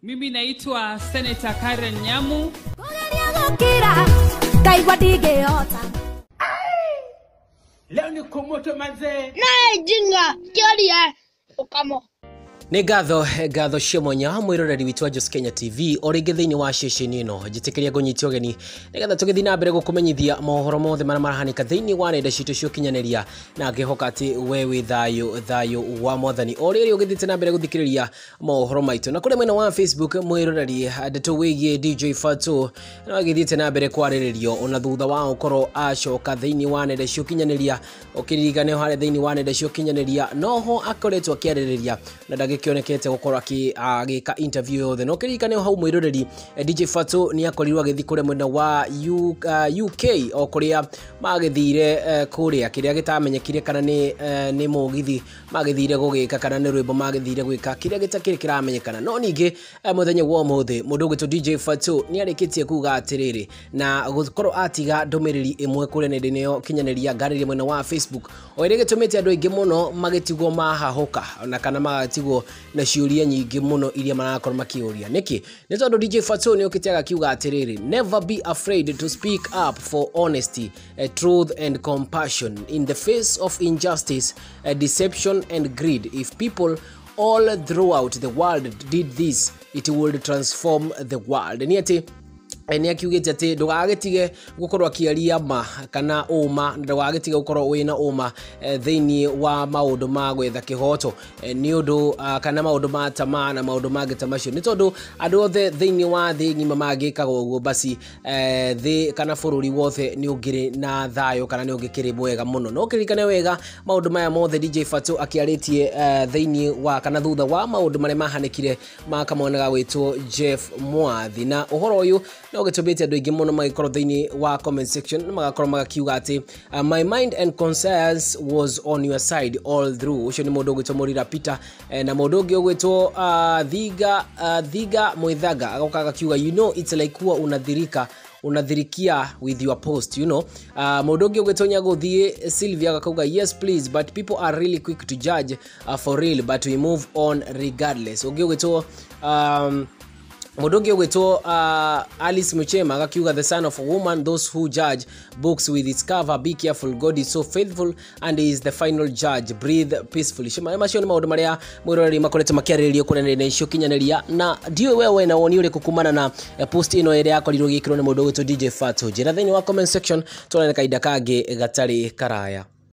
Mimi naitwa Senator Karen Nyamu. Gũkĩra ngaigua ndingĩhota. Leo ni kumoto manze. Nae jinga kĩoria ũkamo. Nĩ ngatho ngatho cia mwanya mwĩroreri witũ wa Jos Kenya TV o rĩngĩ thĩinĩ wa ceceni ĩno njĩtĩkĩria ngũnyite ũgeni nĩgetha tũgĩthiĩ na mbere gũkũmenyithia mohoro mothe marĩa marahanĩka thĩinĩ wa nenda citũ cia ũkinyanĩria, na ngĩhoka atĩ we wĩ thayũ thayũ wa mwathani o rĩrĩ ũgĩthiĩte na mbere gũthikĩrĩria mohoro maitũ. Na kũrĩa mwena wa Facebook mwĩroreri, ndeto wĩgiĩ DJ Fatxo no agĩthiĩte na mbere kwarĩrĩrio ona thutha wa gũkorwo acoka thĩinĩ wa nenda cia ũkinyanĩria. Ũkĩririkane harĩa thĩinĩ wa nenda cia ũkinyanĩria noho akoretwo akĩarĩrĩria na ndagĩkĩonekete gũkorwo agĩka interview yothe. No kĩririkane hau mwĩroreri, DJ Fatxo nĩ akorirwo agĩthiĩ kũrĩa mwena wa UK o kũrĩa magĩthire kũrĩa kĩrĩa gĩtamenyekire kana nĩ mũgithi magĩthire gũgĩka kana nĩ rwĩmbo magĩthire gwĩka kĩrĩa gĩtakĩrĩ kĩramenyekana. No ningĩ mũthenya wa ũmũthĩ mũndũ ũgwĩtwo DJ Fatxo nĩ arĩkĩtie kuga atĩrĩrĩ na gũkorwo atiga ndũmĩrĩri ĩmwe kũrĩa nenda-inĩ ĩyo kinyanĩria ngarĩria mwena wa Facebook o ĩrĩa ĩgĩtũmĩte andũ aingĩ mũno magĩtigwo mahahũka na kana magatigwo na ciũria nyingĩ mũno iria marakorwo makĩũria. Nĩkĩ? Nĩ tondũ DJ Fatxo nĩ okĩte agakiuga atĩrĩrĩ, never be afraid to speak up for honesty, truth and compassion in the face of injustice, deception and greed. If people all throughout the world did this, it would transform the world. Nĩ atĩ nĩ akiugĩte atĩ ndũgagĩtige gũkorwo akĩaria ma kana ũma, ndũgagĩtige gũkorwo wĩna ũma thĩinĩ wa maũndũ ma gwetha kĩhoto nĩ ũndũ kana maũndũ ma tamaa na maũndũ mangĩ ta macio, nĩ tondũ andũ othe thĩinĩ wa thĩ ng'ima mangĩkaga ũguo basi thĩ kana bũrũri wothe nĩ ũngĩrĩ na thayũ kana nĩ ũngĩkĩrĩ mwega mũno. No kĩririkane wega maũndũ maya mothe DJ Fatxo akĩarĩtie thĩinĩ wa kana thutha wa maũndũ marĩa mahanĩkire ma kamwana gagwĩtwo Jeff Mwathi, na ũhoro ũyũ no gĩtũmĩte andũ aingĩ mũno magĩkorwo thĩinĩ wa comment section na magakorwo magakiuga atĩ my mind and concerns was on your side all through. Ũcio nĩ mũndũ ũgwĩtwo Mũrira Peter, na mũndũ ũngĩ ũgwĩtwo Thiga Mwithaga agoka agakiuga you know it's like huwa unadhirikia with your post, you know. Mũndũ ũngĩ ũgwĩtwo Nyagũthiĩ Sylvia agakauga yes please, but people are really quick to judge, for real, but we move on regardless. Ũngĩ ũgwĩtwo mũndũ ũngĩ ũgwĩtwo Alice Muchema agakiuga the son of a woman, those who judge books with its cover, be careful, God is so faithful and he is the final judge, breathe peacefully. Macio nĩ maũndũ marĩa mwĩroreri makoretwo makĩarĩrĩrio kũrĩa nenda-inĩ cia ũkinyanĩria, na ndiũĩ we wena woni ũrĩkũ kumana na post ĩno ĩrĩa yakorirwo ĩgĩkĩrwo nĩ mũndũ ũgwĩtwo DJ Fatxo. Njĩra thĩinĩ wa comment section, tuonane kahinda kangĩ gatarĩ karaya.